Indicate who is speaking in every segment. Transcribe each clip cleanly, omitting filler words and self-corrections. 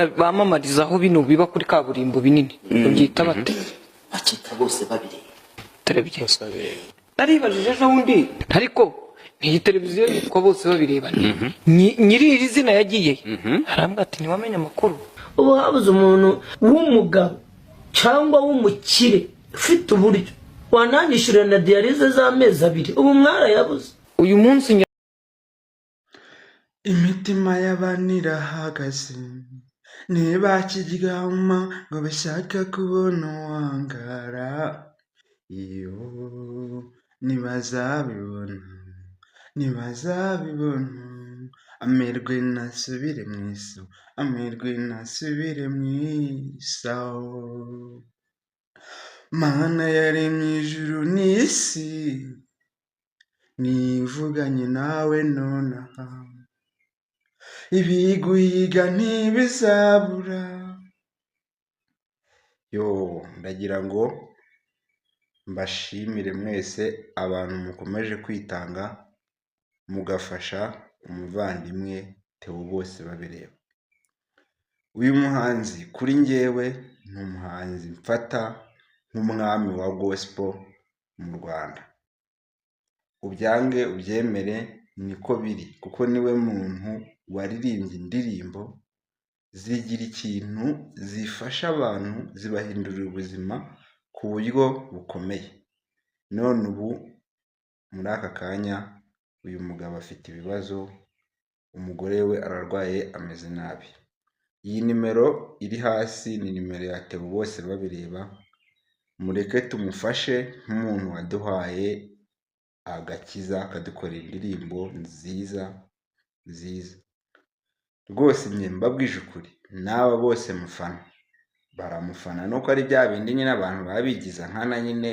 Speaker 1: Bamamarizaho bino biba kuri kaburimbo binini, babyita bate?
Speaker 2: Bakita Bose Babireba.
Speaker 1: Televiziyo naribajije ejo bundi, ariko iyi televiziyo yitwa Bose Babireba, nyiri iri zina yagiye arambwira ati: "Ntiwamenye amakuru."
Speaker 3: Ubu habuze umuntu w'umugabo cyangwa w'umukire ufite uburyo wananyishyurira na dialyse z'amezi 2? Ubu mwarayabuze.
Speaker 1: Uyu munsi
Speaker 4: Imitima y'abantu irahagaze, ntibakiryama ngo bashaka kubona uwangara. Iyo ntibazabibona, ntibazabibona. Amerwe nasubire mu isaho, amerwe nasubire mu isaho. Mana yaremye ijuru n'isi, nivuganye nawe nonaha, ibiguhiga ntibizabura. Yo, ndagira ngo mbashimire mwese abantu mukomeje kwitanga mugafasha umuvandimwe Theo Bose Babireba. Uyu muhanzi kuri njyewe ni umuhanzi mfata nk'umwami wa gospel mu Rwanda. Ubyange ubyemere niko biri, kuko niwe muntu waririmbye indirimbo zigira ikintu zifasha abantu, zibahindurira ubuzima ku buryo bukomeye. None ubu muri aka kanya uyu mugabo afite ibibazo, umugore we ararwaye, ameze nabi. Iyi nimero iri hasi ni nimero ya Theo Bose Babireba. Mureke tumufashe nk'umuntu waduhaye agakiza, akadukorera indirimbo nziza nziza rwose. Njye mbabwije ukuri, n'aba bose mufana baramufana, nuko ari bya bindi nyine abantu baba bigiza nkana nyine,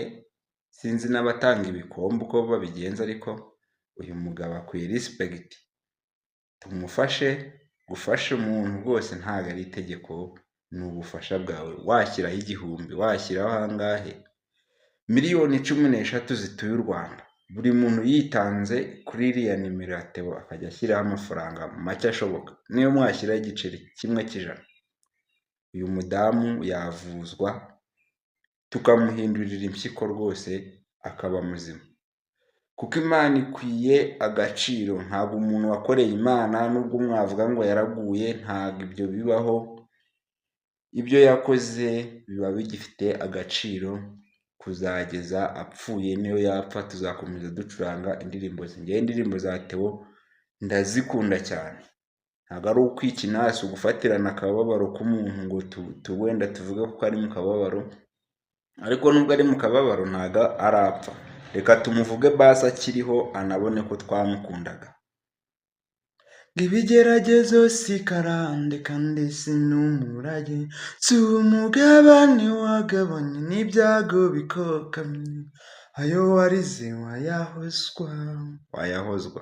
Speaker 4: sinzi n'abatanga ibikombe uko babigenza, ariko uyu mugabo akwiye respect. Tumufashe. Gufasha umuntu rwose ntabwo ari itegeko, ni ubufasha bwawe. Washyiraho 1000, washyiraho angahe, miliyoni 13 zituye u Rwanda, buri muntu yitanze kuri iriya nimero ya Theo akajya ashyiraho amafaranga make ashoboka, niyo mwashyiraho igiceri kimwe cy'ijana, uyu mudamu yavuzwa, tukamuhindurira impyiko rwose akaba muzima, kuko Imana ikwiye agaciro. Ntabwo umuntu wakoreye Imana, nubwo mwavuga ngo yaraguye, ntabwo ibyo bibaho. Ibyo yakoze biba bigifite agaciro kuzageza apfuye. Niyo yapfa tuzakomeza ducuranga indirimbo ze. Ngewe indirimbo za Theo ndazikunda cyane. Ntabwo ari ukwikina, si ugufatirana akababaro k'umuntu ngo wenda tuvuge ko ari mu kababaro, ariko nubwo ari mu kababaro ntabwo arapfa. Reka tumuvuge basi akiriho, anabone ko twamukundaga. Ibigeragezo si karande kandi si n'umurage, si umugabane wagabanye n'ibyago bikokamye, ayo warize wayahozwa, wayahozwa.